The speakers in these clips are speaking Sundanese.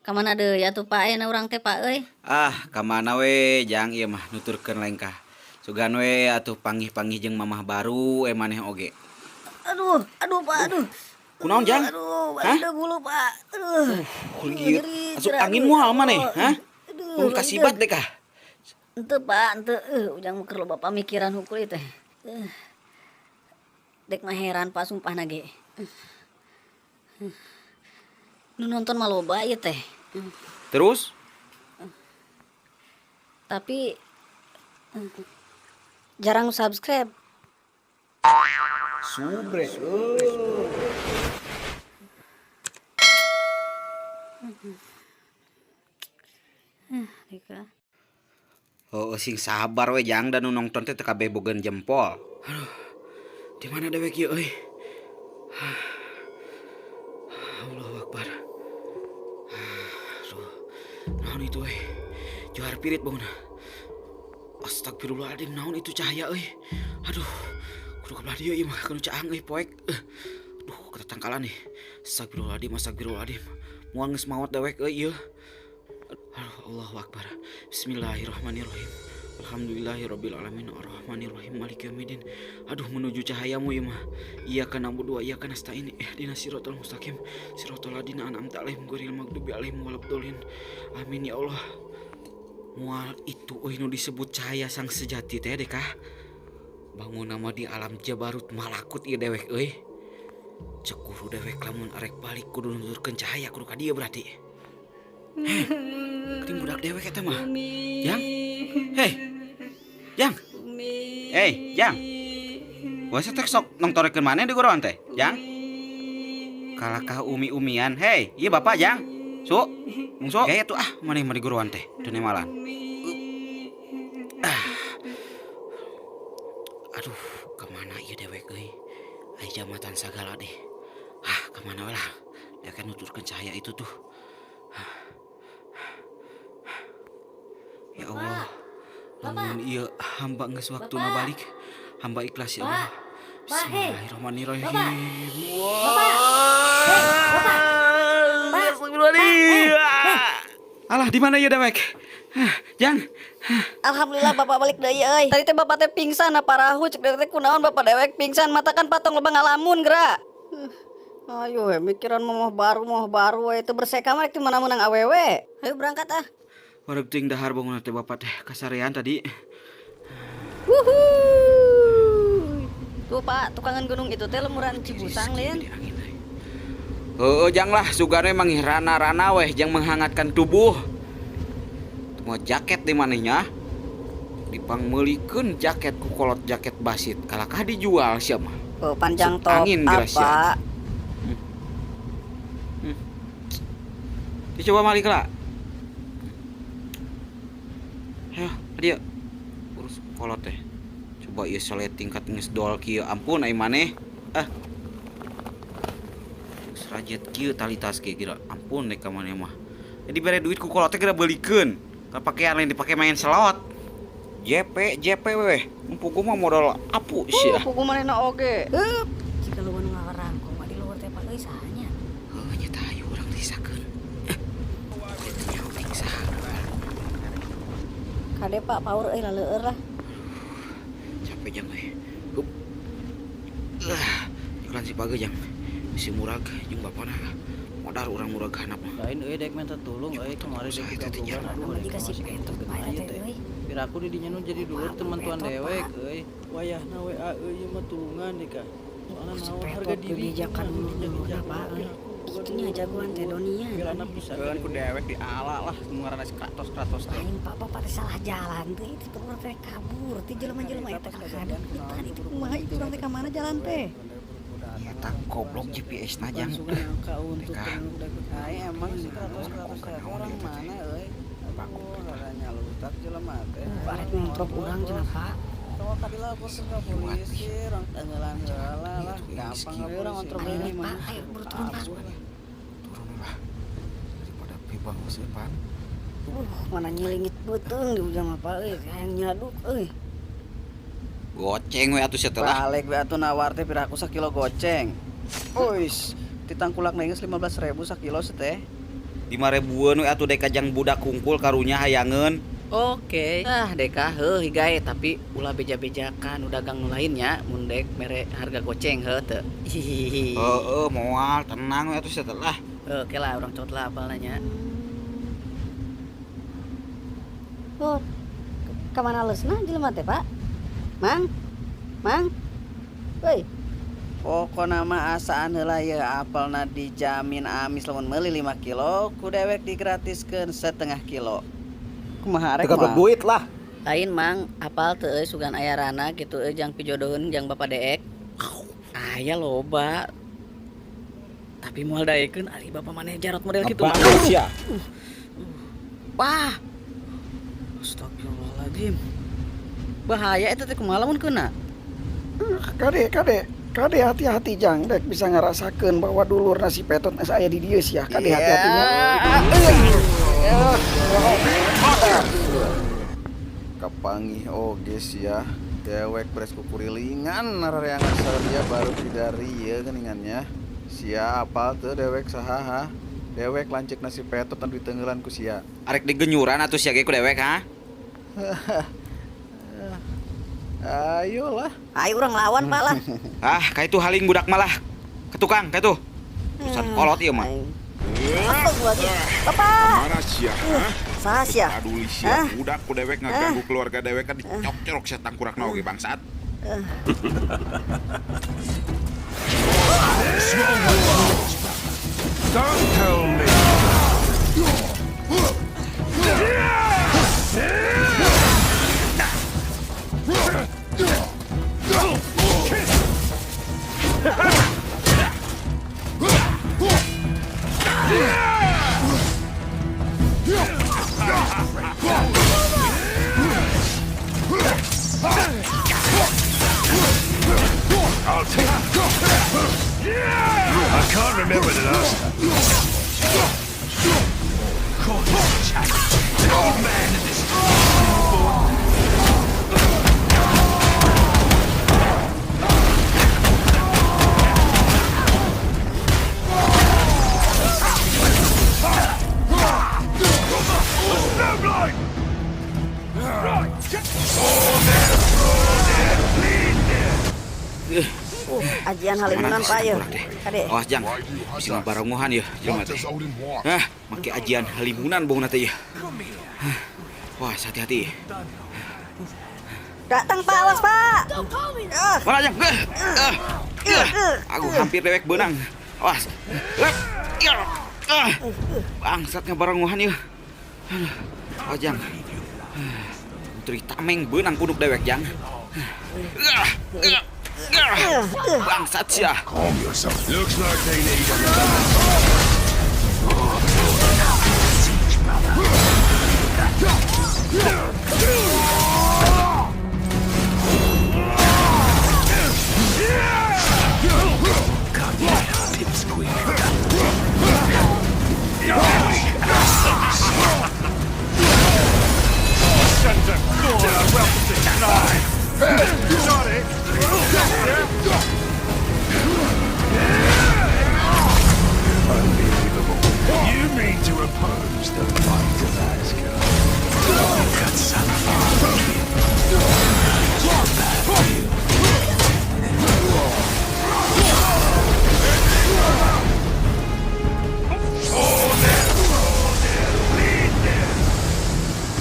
Ka mana deui atuh, Pak, ayeuna urang teh, Pak euy? Ah, ka mana we, Jang, ieu mah nuturkeun lengkah. Sugan we atuh panggih-panggih jeung mamah baru we maneh oge. Aduh, aduh, Pak, aduh. Kunaon, Jang? Aduh, Hah? aduh gulu, Pak. Aduh. Lieur. Nyeri, Asup geura, angin aduh. moal maneh, hah? Aduh, Mun kasibat deh kah? Henteu, Pak, henteu. Ujang mah keur loba pamikiran hungkul ieu teh. Dek mah heran, Pak, sumpah na ge. Nu nonton mah loba ieu teh. Terus? Tapi jarang subscribe. Subre. Dika. Oh, sing sabar we, Jang, dan nu nongton teh teu kabeh bogeun jempol. Aduh. Di mana dewek ieu euy? Allahu Akbar. Aduh. Naon itu euy? Johar pirit bauna. Astagfirullahaladzim, naon itu cahaya euy? Aduh. Kudu ka belah dieu ieu mah kanu caang euy poek. Aduh, ketatangkalan nih. Astagfirullahaladzim, astagfirullahaladzim. Moal geus maot dewek euy ieu. Aduh, Allahu Akbar. Bismillahirrahmanirrahim. Alhamdulillahirabbil alamin arrahmanirrahim maliki yaumiddin. Aduh, menuju cahayamu ieu mah. Iyyaka na'budu wa iyyaka nasta'in. Ihdinas siratal mustaqim. Siratal ladzina an'amta alaihim ghairil maghdubi alaihim waladdallin. Amin ya Allah. Moal itu euy nu disebut cahaya sang sejati teh deh kah? Bangun nama di alam Jabarut malakut ieu dewek euy. Cek guru dewek lamun arek balik kudu nuturkeun cahaya kudu ka dieu berarti. Heh, geuning budak dewek eta mah. Jang. Hei. Jang. Hei, Jang. Wah, teh sok nongtorekeun maneh di goroan teh, Jang. Kalakah umi-umian. Hei, ieu bapak, Jang. Su, bungsu. Gaya tuh ah, maneh mah di goroan teh, teu nemalan. Ah. Aduh, kemana ieu dewek euy? Ai jamatan sagala deh. Ah, kemana we lah. Dia kan nuturkeun cahaya itu tuh. Ya Allah. Lamun ieu hamba geus waktuna balik, hamba ikhlas ya Allah. Pak, hei. Bismillahirrahmanirrahim. Bapak. Wah. Hei, Bapak. Pak. Astagfirullahaladzim. Alah, di mana ieu dewek? Hah, Jang. Alhamdulillah Bapak balik deui euy. Tadi teh Bapak teh pingsan apa parahu cek dewek teh kunaon Bapak dewek pingsan mata kan patong loba ngalamun geura. Ayo we mikiran mamah baru we teu berseka mah rek ti mana meunang awewe. Ayo berangkat ah. Wareg teuing dahar bangun teh bapak teh kasarean tadi. Wuhu. Tuh Pak, tukangan gunung itu teh lemuran Cibusang lain. Heeh, Jang lah, sugane manggih rana-rana weh jang menghangatkan tubuh. Mau jaket di manehnya. Dipangmeulikeun jaket ku kolot jaket basit. Kalakah dijual sia mah. Oh, panjang Asup top angin geura sia. apa? Dicoba malik lah. Ayo, dia urus kolot teh. Coba ieu sele tingkat geus dol kieu. Ampun ai maneh. Ah. Geus rajet kieu tali tas ge geura. Ampun dek ka maneh mah. Jadi bere duit ku kolot teh geura beulikeun. Ka pakean lain dipake main slot. JP JP weh. Pugu mah modal apu sia. Pugu manehna oge. Heup. Jika lu nu ngawarangkong mah di luhur teh Pak euy sahanya. Heuh nya tah ayo urang disakeun. Teu nyaho aing saha. Kade Pak paur euy laleueur lah. Capek Jang euy. Hup. Ah, iklan si page Jang. Bisi murag jeung bapana. Modar urang murag hanap mah. Lain euy dek minta tulung euy kemarin dek Saya teh digabogan jarang. aduh Nama dek jika si masih Petot keneh Pak ieu eta teh teh. euy. Piraku di dinya nu jadi dulur Apa teman tuan Petot, dewek Pak? euy. Wayahna WA euy ieu mah tulungan deh kah. Soalna Si naon harga Petot diri bebejakan kumaha nu dulur-dulurna dijajah Pak euy. piraku boga Kitunya jagoan teh dulur. Donia. Pirana pisan Keun ku dewek di ala lah nu ngaranna si kratos-kratos teh. Lain Pak, Bapak teh salah jalan teh itu urang teh kabur teh jelema-jelema eta ka kadeukeutan itu kumaha itu urang teh ka mana jalan teh? Eta goblok GPS na Jang. Langsung ka untuk Deka. Ai emang si kratos-kratos teh orang mana euy. Aduh, rada nyalutak jelema teh. Arek ngontrok urang cenah Pak. Tong dilaporkeun ka polisi, urang tanggalan heula lah. Gampang ka urang ngontrok Ayo ini Pak, mah. ayo buru turun Pak. Turun lah. Daripada bebang seupan. Mana nyilingit beuteung di ujang mah Pak euy, hayang nyaduk euy. Goceng we atuh sia teh lah. Balik we atuh nawar teh piraku sakilo goceng. Uis, titangkulak geus 15.000 sakilo teh. 5 ribuan we atuh deka jang budak kungkul karunya hayangeun. Oke. Ah, deka heuh higae tapi ulah beja-bejakan udah dagang nu lainnya mun dek mere harga goceng heuh teu. Hihihi. Heeh, moal tenang we atuh sia teh lah. Oke lah, urang cot lah apalna nya. Oh, ka mana leusna jelema teh, Pak? Mang? Mang? Woi, Pokona mah asaan heula ye apelna dijamin amis lamun meuli 5 kilo ku dewek digratiskeun setengah kilo. Kumaha rek Teu moal? duit lah. Lain Mang, apal teu euy sugan aya rana kitu euy jang pijodoheun jang Bapak Deek. Aya loba. Tapi moal daekeun ari bapak maneh jarot model kitu mah. Ngebantu sia. Wah. Astagfirullahaladzim. Bahaya eta teh kumaha lamun keuna? Kade, kade, kade hati-hati jang dek bisa ngerasakeun bahwa dulurna si Petot geus aya di dieu sia. Kade hati-hatinya. Kapanggih oge sia. Dewek beres kukurilingan narareangan sadia baru bidari ieu geuningannya. Sia apal teu dewek saha ha? Dewek lanceuk nasi Petot anu diteungeulan ku sia. Arek digenyuran atuh sia ge ku dewek ha? Ayolah. Ayo urang lawan Pak lah. Ah, ka itu haling budak malah. Ke tukang, ka itu. Urusan kolot ieu mah. Aing. Astagfirullahaladzim. Bapak. Mana sia? Hah? Saha sia? Aduli sia budak ku dewek ngaganggu keluarga dewek kan dicok-corok sia tangkurakna oge bangsat. Don't tell me. I'll take. I can't remember the last time. An old man in this. Snowblind! Right! Ajian halimunan Pak yeuh. Kade. Awas jang, bisi ngabarongohan ya jelema teh. Hah, make ajian halimunan bongna teh ya. Hah. Wah, hati-hati. Datang Pak, awas Pak. Ah, Mana jang? Eh, eh, eh. Aku hampir dewek beunang. Awas. Eh, ya. Ah. Bangsat ngabarongohan ya. Aduh. Awas jang. Putri tameng beunang punuk dewek jang. Ah, ah, ah. Bangsat sia. Calm yourself. Looks like they need a Sons of Thor are welcome to try. Sorry. Unbelievable. You mean to oppose the might of Asgard? You've got some far Bad for you.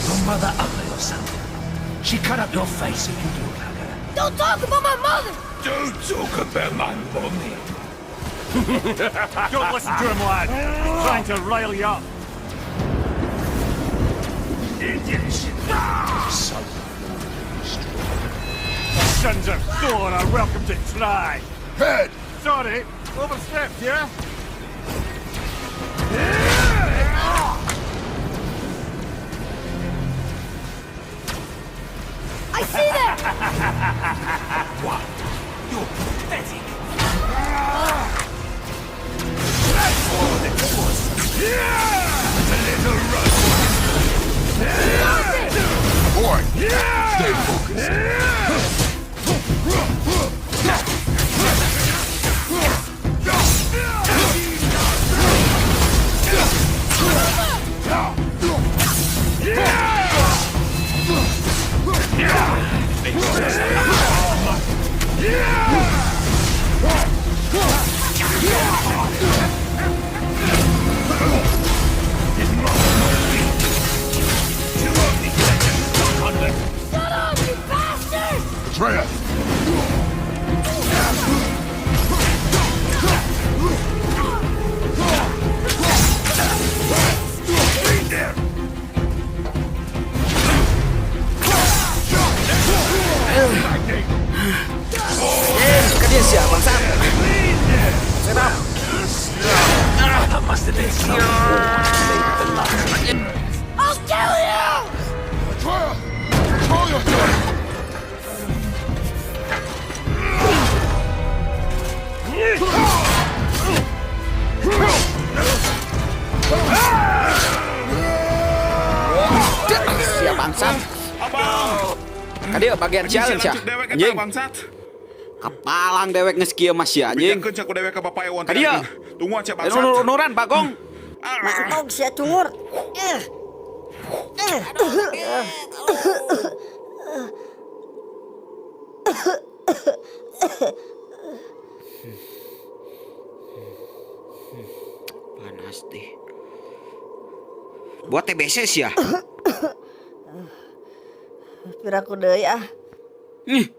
Your mother ugly or something? She cut up your face so you'd look like her. Don't talk about my mother! Don't talk about my mommy. Don't listen to him, lad. He's trying to rile you up. So Sons of Thor are welcome to try. Head! Sorry, overstepped, yeah? I see them! What? You're pathetic. A little rush. Boy, stay focused. Bangsat. Abang. Ka dieu bagian sial sia. Anjing. Bangsat. Kapalang dewek geus kieu mah sia anjing. Bejakeun sia ku dewek ka bapak Ewon. Ka dieu. Tungguan sia bangsat. Nunuran Bagong. Mantog sia cungur. Panas deh. Buat TBC sia. Piraku deui ah. Nih.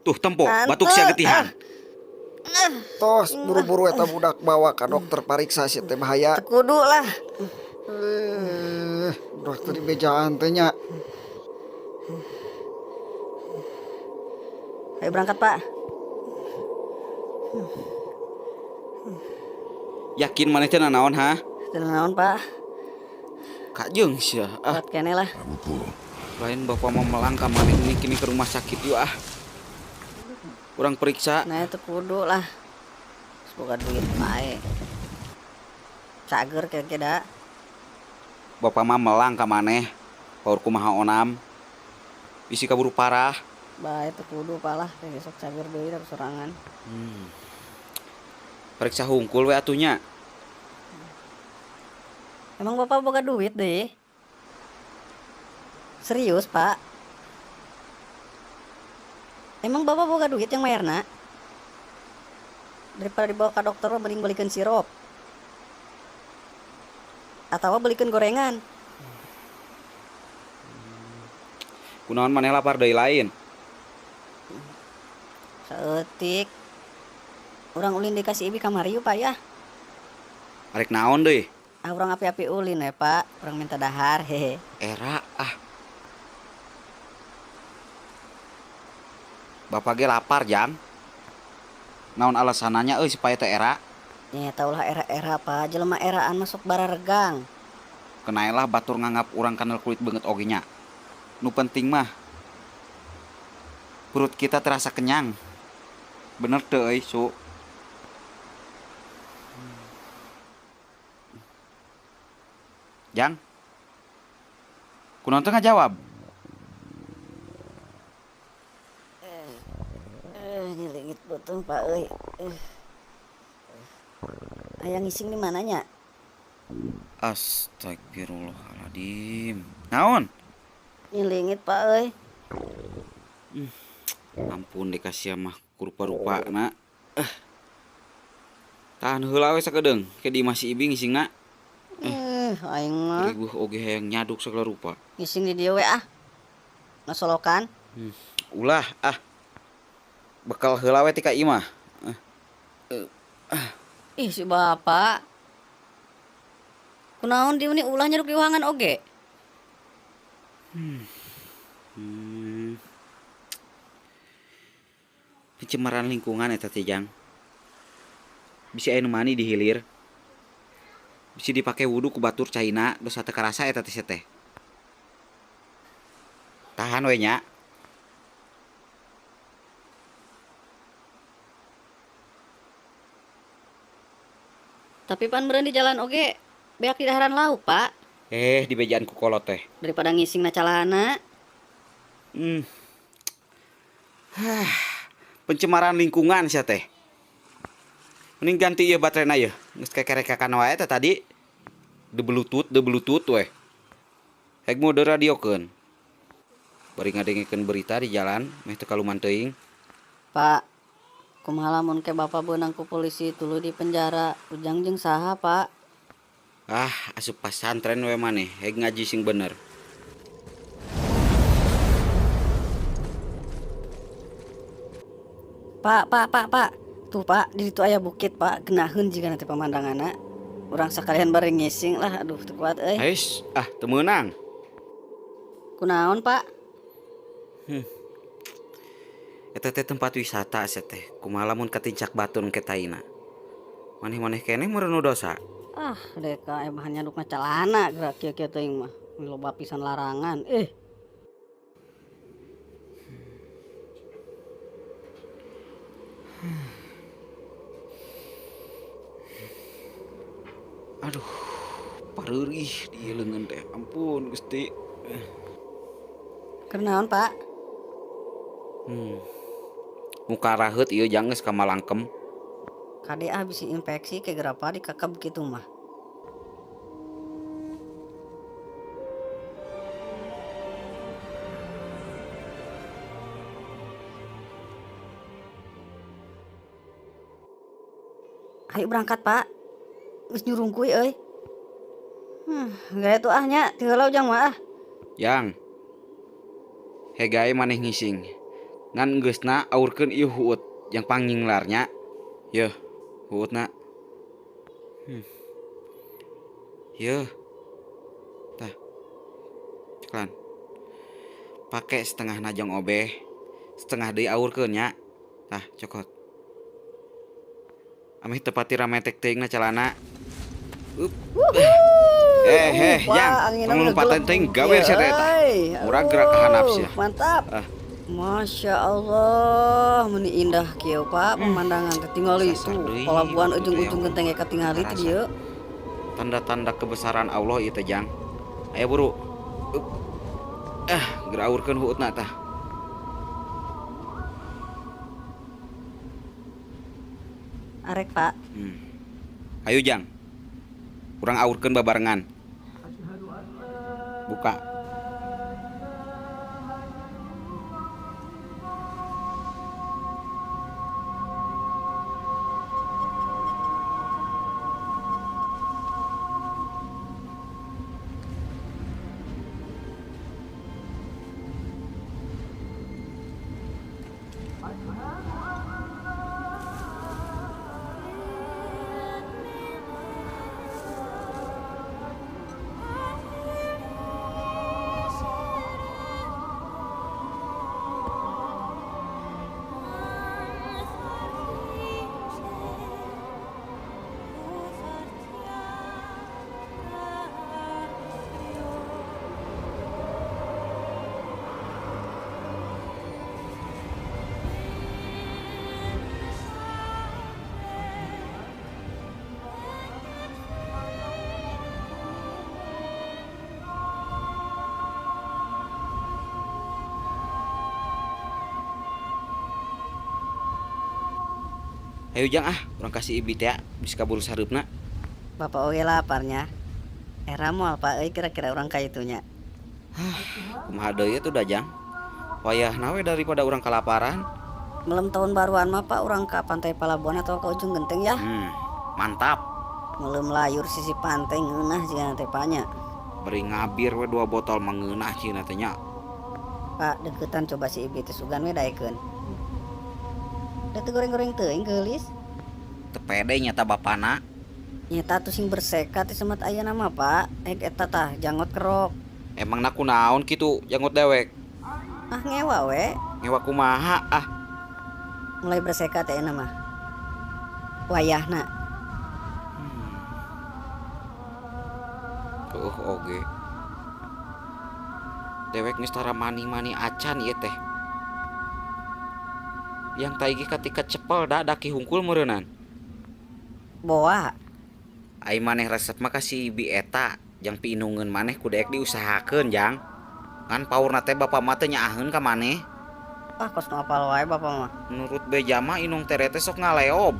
Tuh tempo batuk sia getihan. Tos buru-buru eta budak bawa ka dokter pariksa sia teh bahaya. Teu kudu lah. Budak teh dibejaan teh nya. Ayo berangkat, Pak. Yakin maneh teh nanaon ha? Teu nanaon, Pak. Kajeung sia. Ah. Kuat keneh lah. Lain bapak mau melangkah maneh ini kini ke rumah sakit yuk ah. Urang periksa. Nah itu kudu lah. Semoga duit bae. Cager kira-kira. Bapak mah melang ka maneh. Paur kumaha onam. Bisi kaburu parah. Bae teu kudu Pak lah, besok cager deui da sorangan. Periksa hungkul we atunya. Emang bapak boga duit deh? Serius Pak? Emang bapak boga duit yang mayarna? Daripada dibawa ke dokter mah mending belikan sirup. Atau belikan gorengan. Kunaon maneh lapar deui lain? Saeutik. Urang ulin dikasih ibi kamari yuk Pak ya. Arek naon deui? Ah urang api-api ulin ya Pak, urang minta dahar hehe. Era ah. Bapak ge lapar jang. Naon alasananya euy supaya teh era? Nya taulah era-era Pak, jelema eraan masuk bararegang. Kenaelah batur nganggap urang kanal kulit beungeut oge nya. Nu penting mah perut kita terasa kenyang. Bener teu euy, Su? Jang. Kunaon teu ngajawab? Nyelingit beuteung Pak euy. Aya ngising di mananya? Astagfirullahaladzim. Naon? Nyelingit Pak euy. Ampun dikasih mah kurupa-rupa na. Tahan heula we sakedeung, ke di masih ibi ngisingna. Aing mah. Ribuh oge hayang nyaduk sagala rupa. Ngising di dieu we ah. Ngasolokan. Ulah ah. Bekal heula we ti ka imah. Ih si bapak. Kunaon dieu ni ulah nyaduk di wahangan oge? Pencemaran lingkungan eta teh Jang. Bisi aya nu mani di hilir. Bisi dipake wudu ku batur caina, dosa teu karasa eta teh teh. Tahan we nya. Tapi pan meureun di jalan oge beak di daharan lauk, Pak. Dibejaan ku kolot teh. Daripada ngising na calana. Pencemaran lingkungan sia teh. Mending ganti ieu baterena ieu. Geus kekerekakan wae teh tadi. De bluetooth we. Heg mode radiokeun. Bari ngadengekeun berita di jalan meh teu kaluman teuing. Pak, kumaha lamun ke bapak beunang ku polisi tuluy di penjara, ujang jeung saha, Pak? Ah, asup pasantren we maneh, heg ngaji sing bener. Pak, Pak, Pak, Pak. Tuh, Pak, di ditu aya bukit, Pak. Geunaheun jiga nanti pemandanganna. Urang sakalian bari ngising lah, aduh teu kuat euy. Hais, ah teu meunang. Kunaon, Pak? Eta teh tempat wisata sia teh. Kumaha lamun katincak batun ke taina. Maneh-maneh keneh meureun nu dosa. Ah, deka emang nyaduk na calana gerak kieu-kieu teuing mah. Loba pisan larangan. Aduh, pareurih di leungeun teh. Ampun Gusti. Kunaon, Pak? Muka raheut ieu jang geus kamalangkem. Kade ah bisi infeksi ke gerapa dikakeb kitu mah. Ayo berangkat, Pak. Geus nyurungkuy euy. Gaya tuh ah nya, ti heula ujang mah ah. Yang. Hegae maneh ngising. Ngan geusna aurkeun ieu huut yang pangnyinglarnya. Yeuh, huutna. Yeuh. Tah. Ceklan. Pake setengah najong obeh, setengah deui aurkeun nya. Tah, cokot. Ameh teu pati rametek teuing na calana. Up. Jang, tong lompatan teuing gawe sia teh eta. Murah gerak ka handap sia. Mantap. Ah. Masya Allah, meni indah kieu Pak pemandangan teh tingali tuh pelabuhan ujung-ujung genteng ge katingali teh dieu. Tanda-tanda kebesaran Allah ieu teh Jang. Ayo buru. Geura aurkeun huutna tah. Arek Pak. Ayo Jang. Urang aurkeun babarengan. Buka. Ayo Jang ah, urang kasih ibi teh bisa kaburu sareupna. Bapak oge laparnya. Era moal Pak euy kira-kira urang ka itunya. Hah, kumaha deui atuh da Jang? Wayahna we daripada urang kalaparan. Melem tahun baruan mah Pak urang ka Pantai Palabuhan atau ka Ujung Genteng ya. Mantap. Melem layur sisi pantai ngeunah jiga teh Pak nya. Beri ngabir we 2 botol mah ngeunah cina teh nya. Pak deukeutan coba si ibi teh sugan we daekeun. Da teu goreng-goreng teuing geulis. Teu pede nyata bapana. Nyata tuh sing berseka teh semat ayeuna mah Pak. Ek eta tah janggot kerok. Emangna kunaon kitu janggot dewek? Ah ngewa we. Ngewa kumaha ah? Mulai berseka teh ayeuna mah. Wayahna. Oge. Dewek geus tara mani-mani acan ieu teh. Yang taigi katika cepel da daki hungkul meureunnan. Boa. Ai maneh resep mah ka si ibi eta jang piinungeun maneh ku deek diusahakeun Jang. Ngan paurna teh bapa mah teu nyaaheun ka maneh. Ah kos nu apal wae bapa mah. Menurut beja mah inung tere teh sok ngaleob.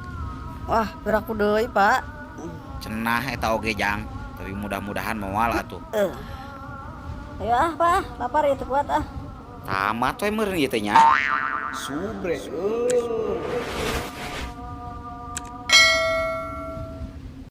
Wah, piraku deui, Pak. Cenah eta oge Jang, tapi mudah-mudahan moal atuh. Ayo ah, Pak, lapar ya teu kuat ah. Tamat we meureun ieu teh nya. Subre euy.